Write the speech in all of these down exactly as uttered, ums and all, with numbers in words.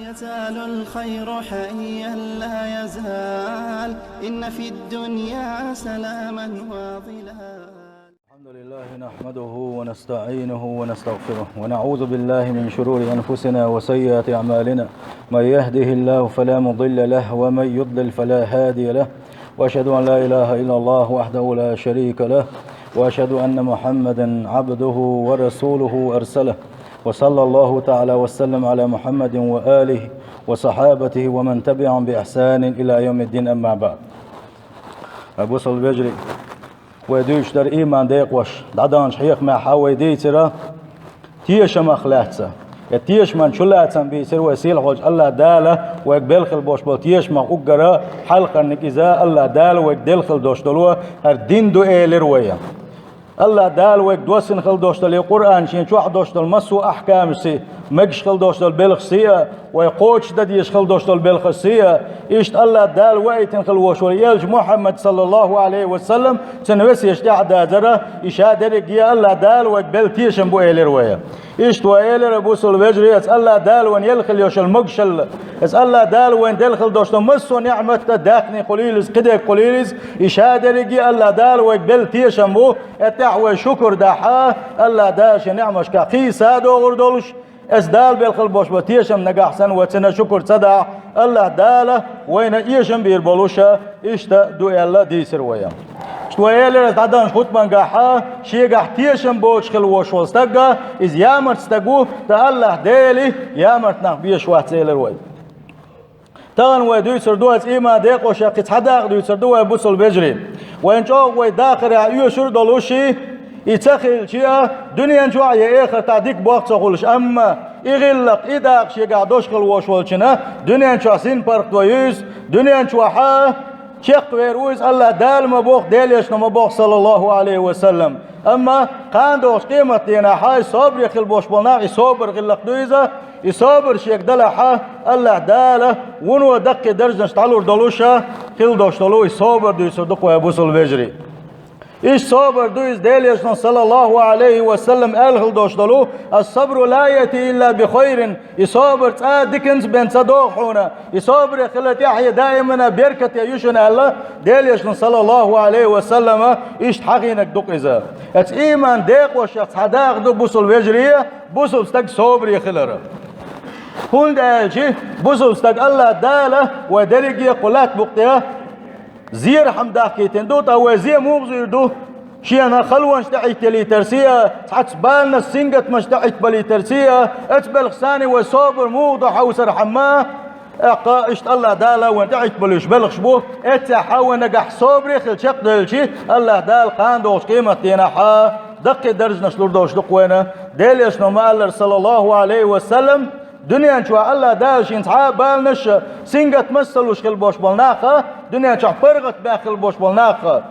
يزال الخير حيا لا يزال، إن في الدنيا سلاما وظلال. الحمد لله، نحمده ونستعينه ونستغفره، ونعوذ بالله من شرور أنفسنا وسيئات أعمالنا. من يهده الله فلا مضل له، ومن يضلل فلا هادي له. وأشهد أن لا إله إلا الله وحده لا شريك له، وأشهد أن محمدا عبده ورسوله أرسله، وصلى الله تعالى وسلم على محمد وآله وصحابته ومن تبعهم بإحسان إلى يوم الدين، أما بعد. Бусалба вежарий, вай дуьйцуш дара ийман декъош, дӀадаханчу хьехамехь вай дийцира тешамах лаьцна. И тешаман чулацам бийцира вай сийлахьчу АллахӀ Дала вайга белла хила болуш болу тешамах уггара хьалхарниг иза АллахӀ Дала вайга делла хила долуш долу хӀара дин ду элира вай. АллахӀ Дала вайга доссина хила долуш долу и Къуръан шен чохь долуш долу массо а ахкамашций, мегаш хила долуш долу белхашций а, вай кхочушдан дезаш хила долуш долу белхашций а, иштта АллахӀ Дала ваийтина хила волуш волу элча Мухьаммад, саллаллаху Ӏалайхи ва саллам, цуьнан весеташ тӀехь а дазара, и ша дерриге а АллахӀ Дала вайга белла тешам бу элира вай. Иштта вай элира, бусалба вежарий, аса АллахӀ Дала вайна елла хила йолуш йолу могушалла, аса АллахӀ Дала вайна делла хила долуш долу массо а неӀмат а, даьхни хуьлийла иза, кхидерг хуьлийла иза, и ша дерриге а АллахӀ Дала вайга белла тешам бу, тӀехь вай шукур дахь а, АллахӀ Дала шен неӀмашкахь кхин а са а догӀур долуш, аса Дала белла хила болуш болу тешам нагахь санна вай цуьнан шукур ца дахь, АллахӀ Дала вайна эшам бийр болуш а иштта ду аьлла дийцира вай. Иштта вай элира дӀадаханчу хутбангахь а, шегахь тешам боцуш хила волуш волу стаг а, иза ямарт стаг ву, ткъа АллахӀ Дели ямарт нах безаш вац элира вай. Тахана вай дуьйцур ду аса ийман декъоша кхин цхьа дакъа дуьйцур ду вай, бусалба вежарий. Вайна чӀогӀа вай дахарехь оьшур а долуш и, и ца хилча а, дуьнен чохь а я эхартахь дика болх ца хуьлуш, амма и гӀиллакх, и дакъа шегахь долуш хила волуш волчунна, дуьнен чохь синпаргӀато ю иза, дуьнен чохь а чекхвер ву иза, АллахӀ Дала ма боху, Делан Элчано ма боху, саллаллаху Ӏалайхи ва саллам. Амма кхана догӀучу къематдийнахь а и собаре хила болуш болу нах, и собар гӀиллакх ду иза, и собар шега далахь а, АллахӀ Дала вуно даккхий даржанаш дӀалур долуш а хила долуш долу и собар дуьйцур ду-кх вай, бусалба вежарий. Иштта собар ду иза, Делан Элчано, саллаллаху Ӏалайхи ва саллам, аьлла хила долуш долу: «Ас-сабру ла яъти илла би хайрин». И собар цкъа а диканца бен ца догӀу хьуна. И собаре хила тӀаьхье даимана беркате ю шуна аьлла, Делан Элчано, саллаллаху Ӏалайхи ва саллама, иштта хьахийнарг ду-кх иза. Аса ийман декъошах цхьа дакъа ду, бусалба вежарий, бусалба стаг собаре хилар. ХӀунда аьлча бусалба стаг АллахӀ Дала вай дерриге а кху лаьтта букъ тӀе зерхьама дахкийтина ду, ткъа вай зе муха зуьйр ду? Шена халонаш тӀе Ӏитталийтарций а, цхьацца баланаш, сингаттамаш тӀе Ӏиттабалийтарций а, оцу белхашца вай собар муха ду хьовсархьама? ТӀаккха иштта АллахӀ Дала вайна тӀе Ӏиттабалуьйш белхаш бу, эццехь а вай нагахь собаре хила чекхдевлчи, АллахӀ Дала кхана догӀучу къематдийнахь а даккхий даржанаш лур долуш ду-кх вайна. Делан Элчано ма-аллара, саллаллаху Ӏалайхи ва саллам, дуьнен чохь АллахӀ Дала шена цхьа а баланаш а, сингаттамаш а ца луш хила болуш болу нах а, дуьнен чохь паргӀат баьхна хила болуш болу нах а.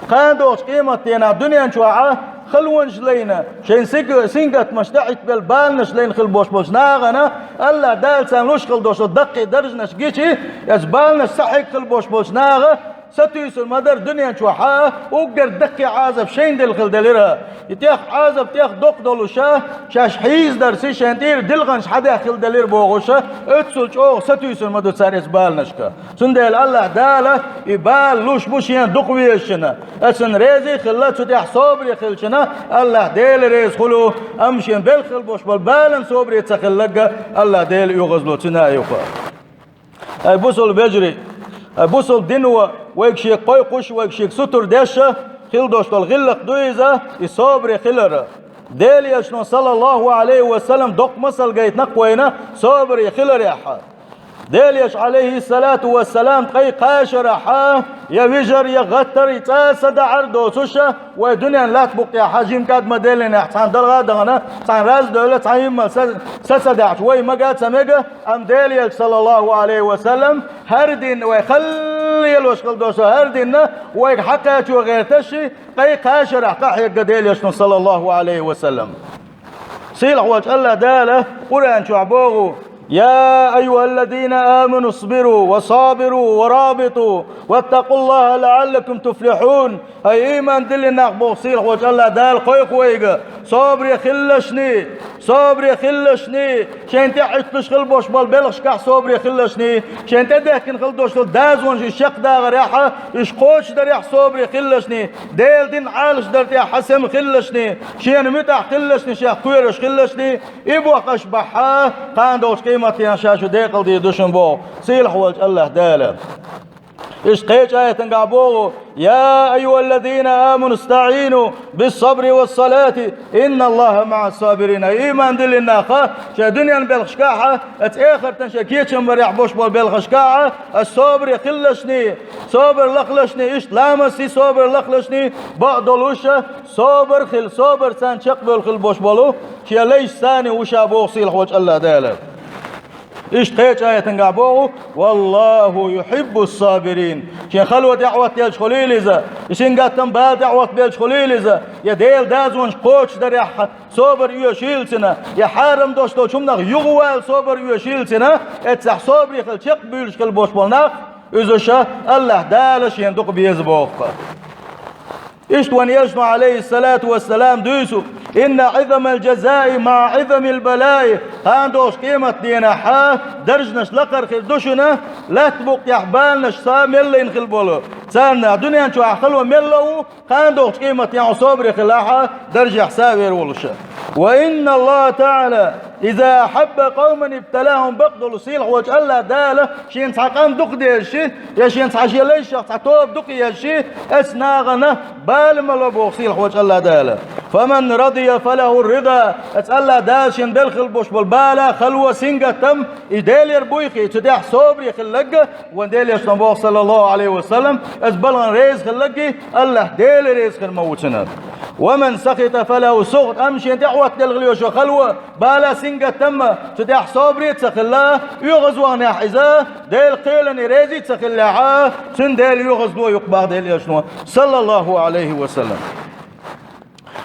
Кхана догӀучу къематдийнахь дуьнен чохь а халонаш лайна, шайн сиг-, сингаттамаш тӀе Ӏиттабелла баланаш лайна хила болуш болчу нахана АллахӀ Дала царна луш хила долуш долу даккхий даржанаш гичи, аса баланаш ца хьегна хила болуш болчу наха сатуьйсур ма дара дуьнен чохь а, уггар даккхий Ӏазап шайна делла хила делира. И тӀех Ӏазап тӀех доккха долуш а, шаьш хьийзадарций, шайн тӀера дилханаш хьадаьхна хила делира бохуш а, оццул чӀогӀа сатуьйсур ма ду цара эцу баланашка. Цундела АллахӀ Дала и бала луш бу шена дукха везачунна. Аса реза а хилла, цу тӀехь собаре хилчунна, АллахӀ Дела реза хуьлу, амма шена белла хила болуш болу баланна собаре ца хилларг а АллахӀ Дела оьгӀазло цуьнан а юха. Ай бусалба вежарий, ай бусалба дино вайга шега кхойкхуш, вайга шега сутара деш а хила долуш долу гӀиллакх ду иза, и собаре хилар. Делан Элчано, саллаллаху Ӏалайхи ва саллам, доккха масал гайтина-кх вайна собаре хиларехь. Делан Элча, Ӏалайхиссалату вассалам, ткъе кхаа шарахь а, я вижар, я гӀаттар, я цкъа а садаӀар доцуш а, вай дуьненан лаьтта букъ тӀехь а жима кӀад ма-деллинехь, цхьаьна далгӀа а дахана, цхьаьна раз а девлла, цхьаьна йиммал са, са ца даьхьча, вай мага а ца мега, амма Делан Элча, саллаллаху Ӏалайхи ва саллам, хӀара дин вай хала лелош хила долуш, хӀара дин вайга хьакхачо гӀерташ, ткъе кхаа шарахь къахьегна Делан Элчано, саллаллаху Ӏалайхи ва саллам. Сийлахь волчу АллахӀ Дала Къуръан чохь боху: «Я айюхаллазина аману сбиру ва сабиру ва рабиту, ваттакъуллаха лаӀаллакум туфлихьун». ХӀай ийман диллина нах, боху сийлахь волчу АллахӀ Дала, кхойкху вайга, собаре хилалашний, Собаре хилалашний, шайна тӀехь Ӏуттуш хила бош болу белхашкахь собаре хилалашний, шайна тӀедехкина хила дош долу дозанаш и чекхдахарехь, уьш кхочушдарехь собаре хилалашний, Делан дин Ӏалашдарна тӀехь сема хилалашний, шена муьтӀахь хилалашний, шех кхоьруш хилалашний, и бохкуш бахьа, кхана долчу къематдийнахь ша шу декъалдийр ду шуна боху сийлахь волчу АллахӀ Дала. Иштта кхечу аятангахь боху: «Я айюхаллазина аману стаӀину биссабри вассалати, инналлаха маӀас сабирин». Ай, ийман диллина нах, шайн дуьненан белхашкахь а, оцу эхартан шайн кечам барехь бош болу белхашкахь а, ас собаре хилалашний, собар лахалашний, иштта ламассий собар лахалашний, бакъ долуш а, собар хила, собар царна чекхбевлла хила бош болу шен лайшца царна ву ша боху сийлахь волчу АллахӀ Дала. Иштта кхечу аятангахь боху: «Валлаху юхиббус сабирин». Шен хало тӀехӀоттаелча хуьлийла иза, и сингаттам бала тӀехӀоттабелча хуьлийла иза, я Делан дозанаш кхочушдарехь собар оьшийла цуьнан, я хьарам дош долчу хӀуманах юхавала собар оьшийла цуьнан, эццахь собаре хила чекхбуьйлуш хила бош болу нах, уьш ша АллахӀ Дала шена дукха беза боху. Иштта вайн элчано, Ӏалайхиссалату вассалам, дуьйцу: «Инна Ӏизамал жазаи маӀа Ӏизамил балаи». Кхана долчу къематдийнахь даржанаш лакхара хир ду шуна, лаьттан букъ тӀехь баланаш са мел лайна хила болу. Царна дуьнен чохь хало мел ло ву, кхана долчу къематдийнахь собаре хилахь, даржехь са а вер волуш. «Ва инналлаха таӀала иза ахьабба къавман ибталахум», бакъ долу сийлахь волчу АллахӀ Дала шена цхьа къам дукха дезаш, я шена цхьа шен лайшах цхьа тоба дукха езаш, оцу нахана бала ма ло боху сийлахь волчу АллахӀ Дала. «Фаман радия фалаху рида». Оцу АллахӀ Дала шена белла хила бош болу бала, хало, сингаттам, и Делера буй хи, цу тӀехь собаре хиларг, вайн Делан элчано боху, саллаллаху Ӏалайхи ва саллам, оцу балхана реза хиларг, АллахӀ Дела реза хир ма ву цунна. «Ва ман сахита фалаху сухт», амма шена тӀехӀоттаделла хила йолу хало, бала, сингаттам, цу тӀехь собаре а ца хилла, оьгӀазвахнехь иза, Делан кхелана реза а ца хиллехь, цуьнан Дела оьгӀаздо ю-кх боху Делан элчано, саллаллаху Ӏалайхи ва саллам.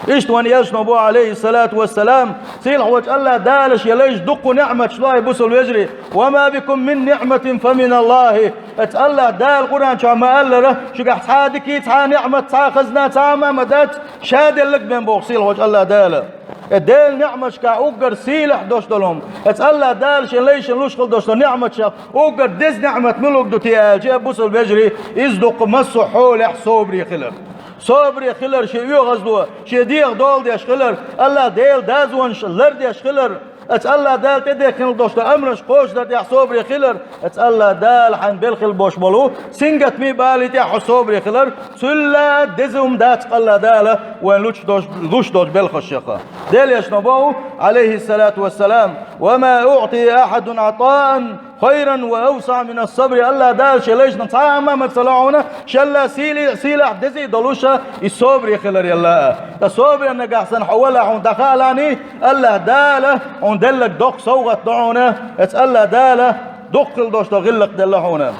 Иштта вайн элчано боху, Ӏалайхиссалату вассалам, сийлахь волчу АллахӀ Дала шен лайшна дуккха неӀматаш ло, ай бусалба вежарий: «Ва ма бикум мин ниӀматин фа миналлахи». Оцу АллахӀ Дала Къуръан чохь ма-аллара, шуьгахь цхьа а дика, цхьа а неӀмат, цхьа а хазна, цхьа а маьӀмадац, ша делларг бен боху сийлахь волчу АллахӀ Дала. И Делан неӀматашкахь уггар сийлахь дош долу хӀума, оцу АллахӀ Дала шен лайшна луш хила дош долу неӀматашкахь уггар деза неӀмат муьлург ду те аьлча, бусалба вежарий, иза ду-кх массо а хьолехь собаре хилар. Собаре хилар, шен оьгӀаздо, шен дегӀан дола деш хилар, АллахӀ Делан дозанаш лардеш хилар, оцу АллахӀ Дала тӀедехкина долуш долу амранаш кхочушдарна тӀехь собаре хилар, оцу АллахӀ Дала хьайна белла хила бош болу сингаттамийн балийн тӀехь хьо собаре хилар, цул а деза хӀума дац АллахӀ Дала вайна луш долчу, луш долчу белхашкахь. Делан элчано боху, Ӏалайхиссалату вассалам: «Ва ма уӀтия ахьадун Ӏатаан хайран ва авсаӀа минас сабри». АллахӀ Дала шен лайшна цхьа а ма ца ло хьуна, шелла сийле-, сийлахь, деза а долуш, и собаре хилар елла. Ткъа собаре нагахь санна хьо валахь, хьуна дӀахаалахь, АллахӀ Дала хьуна делларг доккха совгӀат ду хьуна, оцу АллахӀ Дала дуккха хила дош долу гӀиллакх делла хьуна.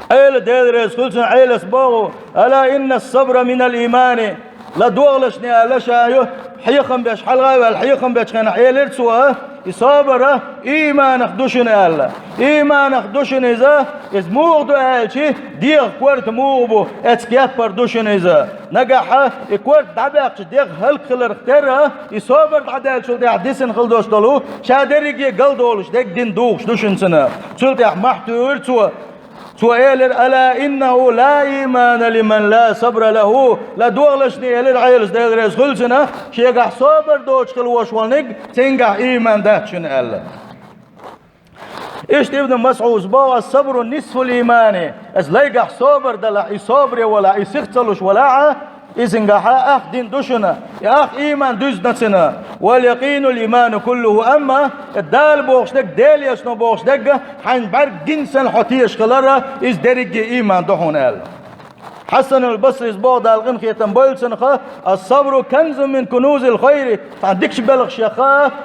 Ӏела, Дела реза хуьлу цунна, Ӏелас боху: «Ала иннас сабра минал иймани». ЛадогӀалашний аьлла ша ю, хьехам беш, хьалха а ваьлла, хьехам бечу хенахь элира цо: «И собар ийманах ду шуна», аьлла. Ийманах ду шуна иза, иза муха ду аьлча, дегӀан корта муха бу, эцу кеппара ду шуна иза. Нагахь и корта дӀабаьккхича дегӀ хӀаллакьхиларх терра, и собар дӀадаьллачул тӀаьхьа дисина хила дош долу, ша дерриге галдолуш дерг дина духуш ду шуна цунна. Цул тӀаьхьа мохь туьйхира цо. Цо элира: «Ала иннаху ла иймана лиман ла сабра лаху». ЛадогӀалашний, элира Ӏелас, Дела реза хуьлу цунна, шегахь собар доцуш хила вош волниг, цуьнгахь ийман дац шуна, аьлла. Иштта Ибн МасӀуда боху: «Ас-сабру нисфул иймани». Аса лайгахь собар далахь, и собаре валахь, и сих ца луш валахь, изингахьа ах дин ду шуна, и ах ийман дуьзна цуьнан. «Вал якъинул ийману куллуху», амма Дала бохуш дерг, Делан элчано бохуш дерг, хьайн бӀаьрг гина санна хьо тешаш хилар, иза дерриге ийман ду хьуна, аьлла. Хьасанул Басрис боху, Дала къинхетам бойла цунах: «Ас-сабру канзун мин кунузил хайри». Цхьана дикачу белхашех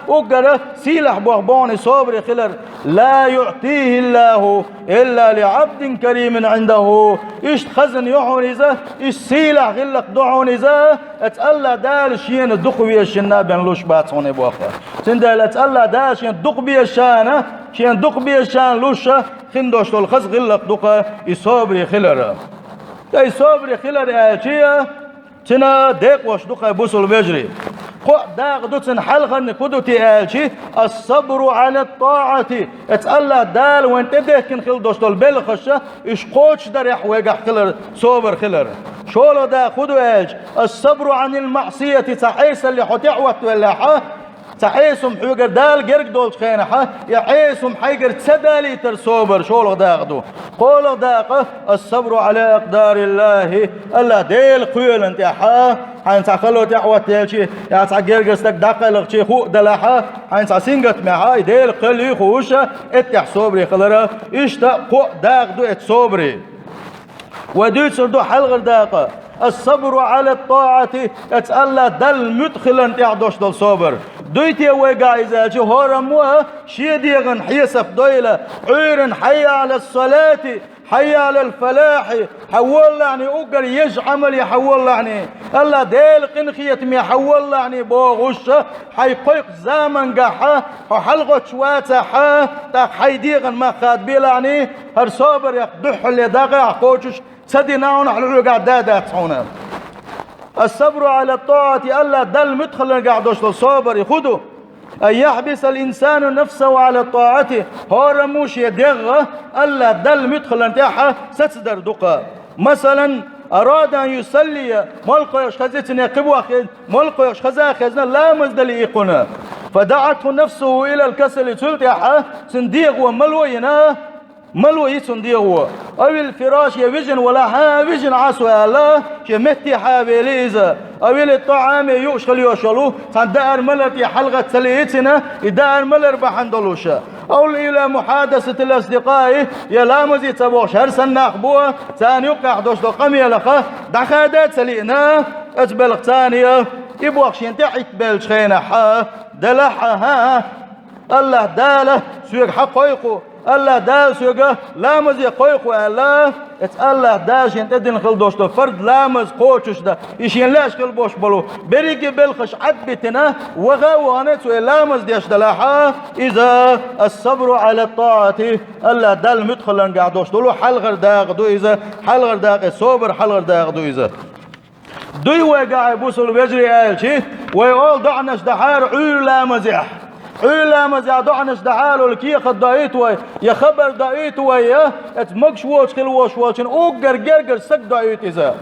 уггара сийлахь боху боху и собаре хилар. «Ла юътихиллаху илла ли абдин каримин индаху». Иштта хазна ю хьуна иза, иштта сийлахь гӀиллакх ду хьуна иза, оцу АллахӀ Дала шена дукха везачунна бен луш бац хьуна и боху. Цундела оцу АллахӀ Дала шена дукха безачарна, шена дукха безачарна луш хин дош долу хаза гӀиллакх ду-кх и собаре хилар. Ткъа и собаре хилар аьлча, цуьнан декъош ду-кх, бусалба вежарий. Кхоъ дакъа ду цун хьалхарниг фу ду те аьлча, الصبر على الطاعة. Эцу АллахӀ Дала вайна тӀедехкина хила долуш долу белхаш, уьш кхочушдарехь вайгахь хилар, собар хилар. ШолгӀа дакъа фу ду аьлча, الصبر عن المعصية, цхьа Ӏесалле хьо тӀехӀоттавеллехь, цхьа Ӏеса хӀума хьоьгара Дала герга долчу хенахь, и Ӏеса хӀума хьайгара ца далийтар собар, шолгӀа дакъа ду. КхоалгӀа дакъа, الصبر على أقدار الله, АллахӀ Делан кхоьлина тӀехь, хьайна цхьа хало тӀехӀоттаелча, я цхьа гергара стаг дӀакхелхича хӀуъа далахь, хьайна цхьа сингаттамехь, и Делан кхел юй хууш, эттехь собаре хилар, иштта кхоъ дакъа ду эцу собаре. Вай дуьйцур ду хьалхара дакъа, الصبر على الطاعة, эцу АллахӀ Далла муьтӀахь хиларна тӀехь долуш долу собар. Дуй те вайгахь иза аьлча, хӀораммо а шен дегӀан хьесап дойла, Ӏуьйранна حي على الصلاة, حي على الفلاح, хьан воллахьний уггар еза Ӏамале хьан воллахьний, АллахӀ Делан къинхетаме хьан воллахьний бохуш, хьайн кхойкху замангахь хьо хьалагӀоттуш вацахь, тӀаккха хьайн дегӀан мах хадабелахьний, хӀара собарех дуьххьалле дакъа а кхочуш, ца дина хьуна хьалуьгахь да дац хьуна. الصبر على الطاعة, АллахӀ Далла муьтӀахь хиларгахь долуш долу собар и хӀун ду? أن يحبس الإنسان نفسه على الطاعة, хӀораммо шен дегӀ АллахӀ Далла муьтӀахь хиларна тӀехь сацадар ду-кх. Масалан, أراد أن يصلي, молла кхойкхуш хезна цунна, кхин боху хезна, молла кхойкхуш хеза а хезна, ламаз дала и кхунна. فدعته نفسه إلى الكسل, цул тӀаьхьа цуьнан дегӀо мало йина, мало йи цуьнан дегӀо. أو الفراش, я вижина валахь а, вижина Ӏа со аьлла, шен метте хьа а вели иза. أو للطعام, я юуш хила йолуш йолу цхьана даар-малар тӀе хьалагӀатта ца лиъна, и даар-малар бахьана долуш. أو إلى محادثة الأصدقاء, я ламазе ца бохуш хӀара санна нах бу, царна юккъехь долуш долу къамелах дӀахада а ца лиъна, оцу белхаца царна и бохуш шен тӀе Ӏиттабеллачу хенахь, делахь а, хӀа, АллахӀ Дала соьга хьан кхойкху, АллахӀ Дала соьга ламазе кхойкху аьлла, эцу АллахӀ Дала шен тӀедина хила долуш долу фард ламаз кхочуш дан, и шен лаьш хила болуш болу берриге белхаш Ӏад а битина, ваха а вахана цо и ламаз деш далахь, иза الصبر على الطاعة, АллахӀ Далла муьтӀахь хиларгахь долуш долу хьалхара дакъа ду иза, хьалхара дакъа, собар хьалхара дакъа ду иза. Дуй вайгахь, бусалба вежарий, аьлча, вай олу доӀанаш дахьара Ӏуьйра ламазехь. Ӏуьйра ламазехь доӀанаш дахьара, олу кехат доуьйту вай, я хабар доуьйту вай, я, эцу могуш воцуш хила волуш волчун уггар гергара стаг доуьйту иза.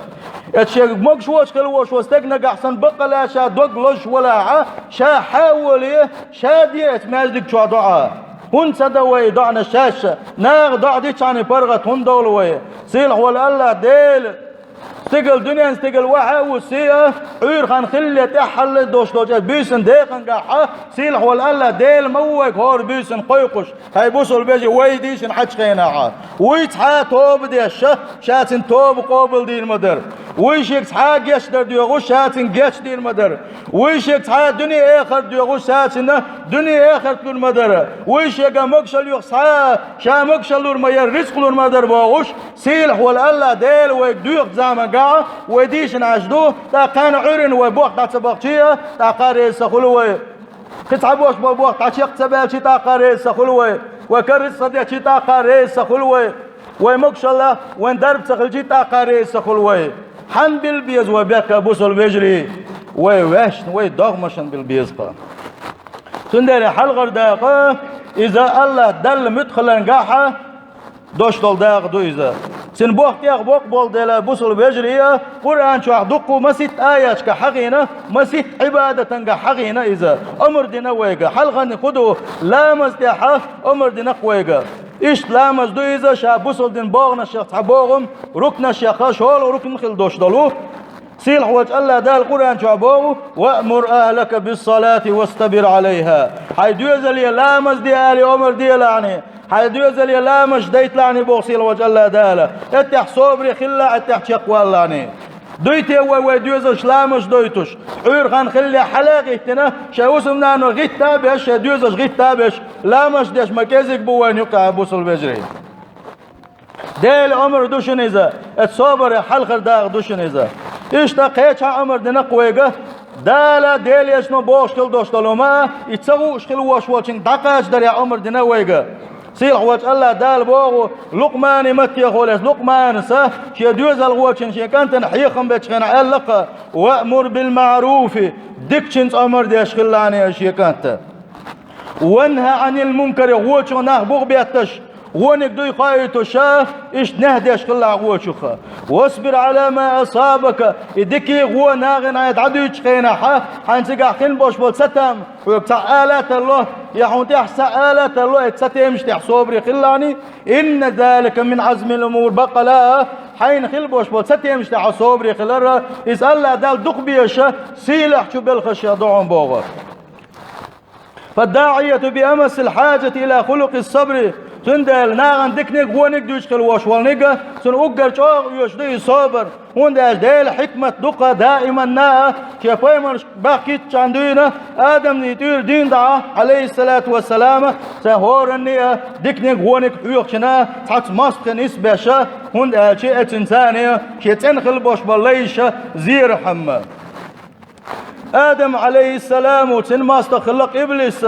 Эцу шен могуш воцуш хила волуш волу стаг нагахь санна баккъалла ша дог лозуш валахь, ша хьа а волий, ша де эцу маьждиг чохь доӀа. ХӀунда ца до вай и доӀанаш шаьш? Наха доӀа дичхьана паргӀат хӀунда довлу вай? Сийлахь волу АллахӀ Дела! Стигала, дуьненан стигала вахьа а ву сиа, Ӏуьйра хан хилале тӀаьххьалле долуш долчу буьйсан декхангахь, сийлахь волу АллахӀ Дела ма ву вайга хӀора буьйсанна кхойкхуш, хьайн бусалба вежарий, вай дийшина хьачу хенахь. Вуй цхьа а тоба деш, ша цуьнан тоба къобалдийр ма дара. Вуй шега цхьа а гечдар доьхуш, ша цуьнан гечдийр ма дара. Вуй шега цхьа а дуьне-эхарт доьхуш, ша цуьнан дуьне-эхарт лур ма дара. Вуй шега могушалла юха цхьа а, ша могушалла лур ма яра, рицкъ лур ма дара бохуш, сийлахь волу АллахӀ Дела вайга доьхучу замангахь вай дийшина Ӏаш ду, тӀаккха кхана Ӏуьйранна вай боху дӀа ца бахчий, тӀаккха реза ца хуьлу вай. Кхин цхьа бохуш болу боху дӀа чекх ца баьлчий, тӀаккха реза ца хуьлу вай. Вай карза ца дечий, тӀаккха реза ца хуьлу вай. Вай могушалла, вайн дарба ца хилчий, тӀаккха реза ца хуьлу вай. Хьанна била беза вай бехк, бусалба вежарий? Вай ваьшна, вай догӀмашна била беза-кх. Цундела хьалхара дакъа, иза АллахӀ Далла муьтӀахь хиларгахь долуш долу дакъа ду иза. Цуьнан боху тӀехь боккха болу дела, бусалба вежарий, Къуръан чохь дуккха маситта аяташка хьахийна, маситта Ӏибадатангахь хьахийна иза. Омра дина вайга. Хьалхарниг хӀун ду? Ламаз тӀехь омра дина-кх вайга. Иштта ламаз ду иза, ша бусалба дин богӀанашех цхьа богӀу, рукнашех шолгӀа рукн хила долуш долу. Сийлахь волчу АллахӀ Дала Къуръан чохь боху: «وأمر أهلك بالصلاة واصطبر عليها». Хьайн доьзале ламаз де аьлла омра делахьний, хьайн доьзале ламаз дайталахьний боху сийлахь волчу АллахӀ Дала. ХӀеттехь собаре хилла, хӀеттехь чекхваллахьний. Дуй те вай, вай доьзалш ламаз дойтуш, Ӏуьйра хан хилале хьала а гӀиттина, шайн хӀусамнано гӀитта а беш, шайн доьзалш гӀитта а беш, ламаз деш ма кӀезиг бу вайна юкъахь, бусалба вежарий. Делан омра ду шуна иза, эцу собарехь хьалхара дакъа ду шуна иза. Иштта кхечхьа омра дина-кх вайга, Дала, Делан Элчано бохуш хила долуш долу хӀума, и ца хууш хила волуш волчуьнга дӀакхачадарехь омра дина вайга. Сийлахь волчу АллахӀ Дала боху Лукъманан маттехула, Лукъманас шен доьзалхочун, шен кӀантана хьехам бечу хенахь аьлла-кх: «Ваъмур бил маъруфи», дикачун цӀа омра деш хилла шен кӀанта. «Ванхьа Ӏанил мункари», вочух нах бух бетташ, вониг дуй хоуьйтуш, иштта нехь деш хилла вочух. «Васбир Ӏала ма асабака», и дикий а, вон а нахана хьайн дӀадуьйцучу хенахь, хьайн цигахь хин болуш болу цатам, хьоьга цхьаъ ала а тарло, я хьуна тӀехь цхьаъ ала а тарло, и цатемаш тӀехь собаре хилла, «инна залика мин Ӏазмил умур», баккъала, хьайна хила болуш болу цатемаш тӀехь собаре хилар, иза АллахӀ Дала дукха безаш, сийлахьчу белхашех ду хьуна боху. «Фаддаъияту би амассил хьаджати ила хулукъис сабри». Цундела нахана диканиг а, вониг а дуьйцуш хила волуш волниг а, цунна уггар чӀогӀа оьшуш ду и собар. ХӀунда аьлча Делан хьикмат ду-кх даиманна а, шен пайхамаршка баьхкиччахьана дуьйна, Адаман тӀуьра дуьйна дӀа, Ӏалайхиссалату вассалам, цхьа хӀоранна а диканиг а, вониг а хьоьхучунна цхьацца мостагӀ хила нисбеш, хӀунда аьлча эцунна царна шен цӀена хила болуш болу лайш зерахьама. Адам, Ӏалайхиссалам, цуьнан мостагӀ хилла-кх Иблис,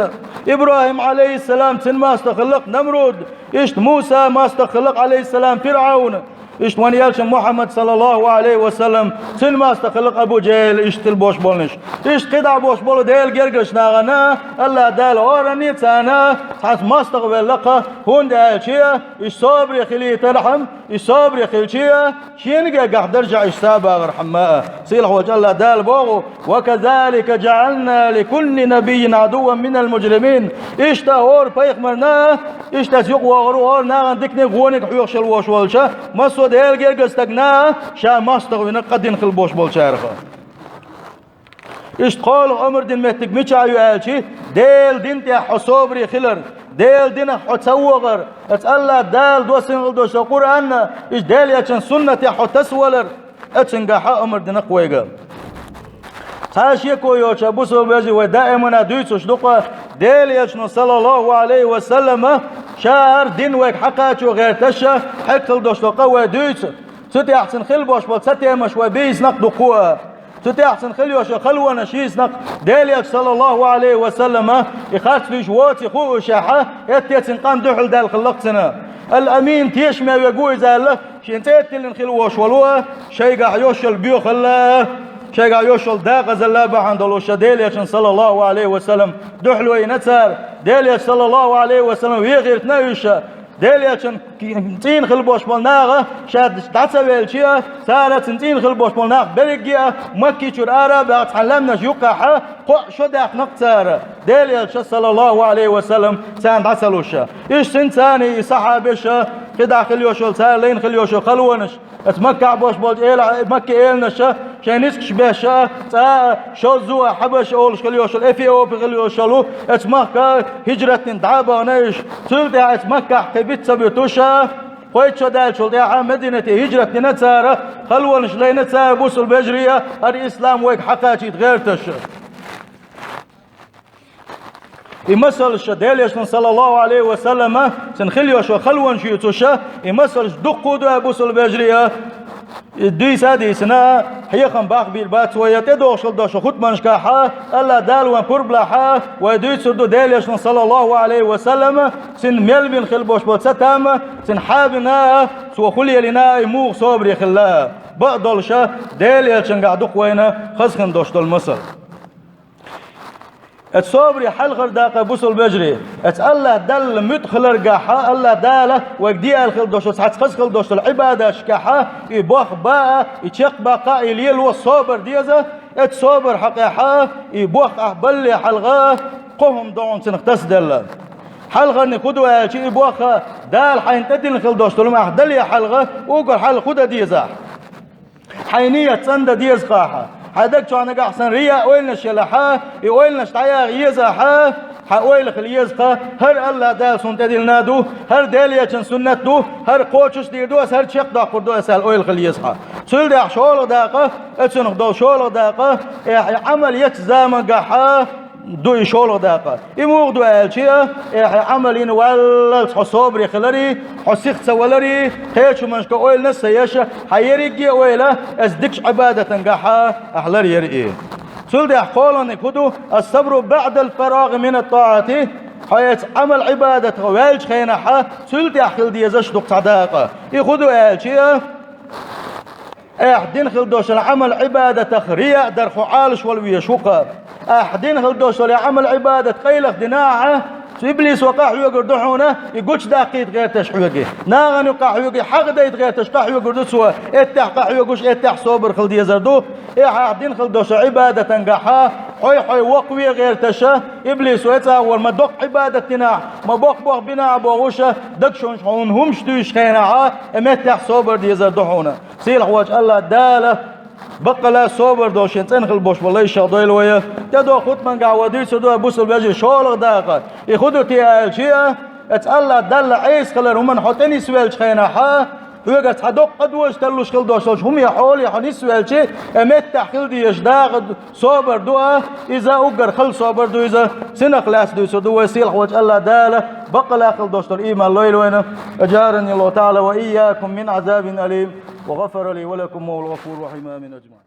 ИбрахӀим, Ӏалайхиссалам, цуьнан мостагӀ хилла-кх Намруд, иштта Муса мостагӀ хилла-кх, Ӏалайхиссалам, ФирӀавн, иштта вайн элча Мухьаммад, саллаллаху Ӏалайхи ва саллам, цуьнан мостагӀ хилла-кх Абу ЖахӀил, иштта хила болуш болнаш. Иштта кхидӀа болуш болу Делан гергарчу нахана АллахӀ Дала хӀоранна а царна цхьацца мостагӀ велла-кх, хӀунда аьлча и собаре хилийтархьама, и собаре хилча, шена гергахь даржехь иштта сабагӀархьама. Сийлахь волчу АллахӀ Дала боху: «Ва казалика жаӀална ли кулли набиййин Ӏадувван минал мужримин». Иштта хӀора пайхамарна, иштта аса юкъа вогӀур ву хӀора нахана диканиг а, вониг а хьоьхуш хила волуш волчу массо а Делан гергарчу стагана ша мостагӀ вина къа дина хила болуш болчарах. Иштта кхоалгӀа омра дина меттиг мичахь ю аьлча, Делан дин тӀехь хьо собаре хилар, Делан динах хьо ца вогӀар, аса АллахӀ Дала доссийна хила долуш долу Къуръанна, иштта Делан элчан суннатехь хьо тасавалар, эцунгахь омра дина-кх вайга. Цхьа а шеко йоцуш, бусалба вежарий, вай даимана дуьйцуш ду-кх, Делан элчано, саллаллаху Ӏалайхи ва саллама, ша хӀара дин вайга хьакхачо гӀерташ, хьекхал долуш долу къа вай дуьйцу. Цу тӀехь цуьнан хила болуш болу цатемаш вай бийцина-кх дуккха а. Цу тӀехь цуьнан хила йолуш йолу халонаш йийцина-кх. Делан элча, саллаллаху Ӏалайхи ва саллама, и харц луьйш воций хуушехь, эттецин къам дуьхьал даьлла хилла-кх цуьнан. Ал-Амин, тешаме верг ву иза аьлла, шен цӀе тиллина хила волуш волу, шайгахь йолуш йолу боьхалла, шайгахь йолуш йолу дакъазалла бахьана долуш, Делан элчан, саллаллаху Ӏалайхи ва саллам, дуьхьало йина цара. Делан элча, саллаллаху Ӏалайхи ва саллам, вехийртина уьш. Делан элчан цӀийна хила болуш болу наха ша дӀа ца велча, цара цуьнан цӀийна хила болуш болу нах берриге а Макки чуьра ара а баьхна, цхьана лаьмнаш юккъехь кхоъ шо даьккхина-кх цара, Делан элча, саллаллаху Ӏалайхи ва саллам, царна дӀа ца луш. Иштта цуьнан царний и сахьабаша, кхидӀа хила йолуш йолу, цара лайна хила йолуш йолу халонаш, оцу Маккахь болуш болчу эла-, Макки эланаша шайн нискъаш беш а, цкъа а, шозза а, хьабаша олуш хила йолуш йолу, Эфиопи хила йолуш йолу, оцу махка хиджрат дина дӀа а бахана уьш. Цул тӀаьхьа оцу Маккахь кхин биц ца буьтуш а, кхойтта шо даьллачул тӀаьхьа Мадинате хиджрат дина цара, халонаш лайна цара, бусалба вежарий, хӀара ислам вайга хьакхачийта гӀерташ. И масалш Делан элчан, саллаллаху Ӏалайхи ва саллама, цуьнан хила йолуш йолу халонаш юьйцуш, и масалш дуккха а ду, бусалба вежарий, и дийца а дийцина, хьехам бахбийр бац вай тӀедогӀуш хила долуш хутбанашкахь, АллахӀ Дала вайн пурба лахь, вай дуьйцур ду Делан элчан, саллаллаху Ӏалайхи ва саллама, цуьнан мел бина хила болуш болу цатам, цуьнан хьа а бина, цо хӀун лелийна, и муха собаре хилла. Бакъдолуш, Делан элчангахь ду-кх вайна хаза хин долуш долу масал. Оцу собаре хьалхара дакъа, бусалба вежарий, оцу АллахӀ Далла муьтӀахь хиларгахь, АллахӀ Дала вайга де аьлла хила долуш, цхьацца хаза хила долуш долу Ӏибадаташкахь, и бохам бан а, и чекхбаккха а, и лело собар деза, оцу собар хьокъехь, и бохам ахь балале хьалха, кхо хӀума ду хьуна цунах тасаделла. Хьалхарниг хӀун ду аьлча, и бохам Дала хьайна тӀедиллина хила долуш долу ахь далале хьалха, уггар хьалха хӀун дан деза ахь? Хьайн ният цӀандан деза-кх ахь. Хьайн даг чохь нагахь санна рияъ, ойланаш елахь, и ойланаш дӀаяха еза ахь, хьан ойла хила еза-кх: хӀара АллахӀ Дала суна тӀедиллина ду, хӀара Делан элчан суннат ду, хӀара кхочуш а дийр ду ас, хӀара чекхдоккхур ду ас аьлла ойла хила еза хьан. Цул тӀаьхьа шолгӀа дакъа, оцунах долу шолгӀа дакъа, ахь и Ӏамал ечу замангахь ду и шолгӀа дакъа. И муха ду аьлча, ахь и Ӏамал йина валлалц хьо собаре хиларе, хьо сиха ца валаре, кхечу хӀуманашка ойланаш а ца еш, хьан ерриге а ойла, оцу дикачу Ӏибадатангахь ахь ларъяр и. Цул тӀаьхьа кхоалгӀаниг хӀун ду: «Ас-сабру баӀдал фарагӀи минат-таӀати». Хьо эцу Ӏамал-Ӏибадатах ваьллачу хенахь, цул тӀаьхьа хила дезаш ду-кх цхьа дакъа. И хӀун ду аьлча, ахь дина хила долчу Ӏамал-Ӏибадатах рияъ дар хьо Ӏалашвала везаш ву-кх. Ахь дина хила долчу Ӏамал-Ӏибадат къайлаха дина ахьа, цу иблисо къахьоьгур ду хьуна, и гучудаккхийта гӀерташ хьоьгу. Нахана юккъехь хьоьгу, хьагӀ дайта гӀерташ къахьоьгур ду цо, эттехь къахьоьгуш, эттехь собар хила дезар ду. Эхь ахь дина хила долчу Ӏибадатангахьа, хьой-хьой воккхаве гӀерташа, иблисо эцӀагӀор ма доккха Ӏибадат динахь, ма боккха-боккха бина а бохуша, дагшонаш хьуна хӀумаш дуьйш хенахьа, и меттехь собар дезар ду хьуна. Сийлахь волчу АллахӀ Дала баккъала собар долу шен цӀена хила болуш болу лайшах дойла вай. ТӀедогӀу хутмангахь вай дуьйцур ду, бусалба вежарий, шолгӀа дакъа. И хӀун ду те аьлча, эца АллахӀ Далла Ӏеса хилар хӀуманна хьо тӀенисвелчу хенахьа, хьоьгара цхьа доккха а доза таллуш хила долуш долчу хӀуман хьоле хьо нисвелча, э, меттахь хила дезаш дакъа собар ду а, иза уггар хала собар ду иза, синах лаьцна дуьйцур ду вай. Сийлахь волчу АллахӀ Дала баккъала хила долуш долу ийман лойла вайна. أجارني الله تعالى وإياكم من عذاب أليم، وغفر لي ولكم، وهو الغفور الرحيم. آمين أجمعين.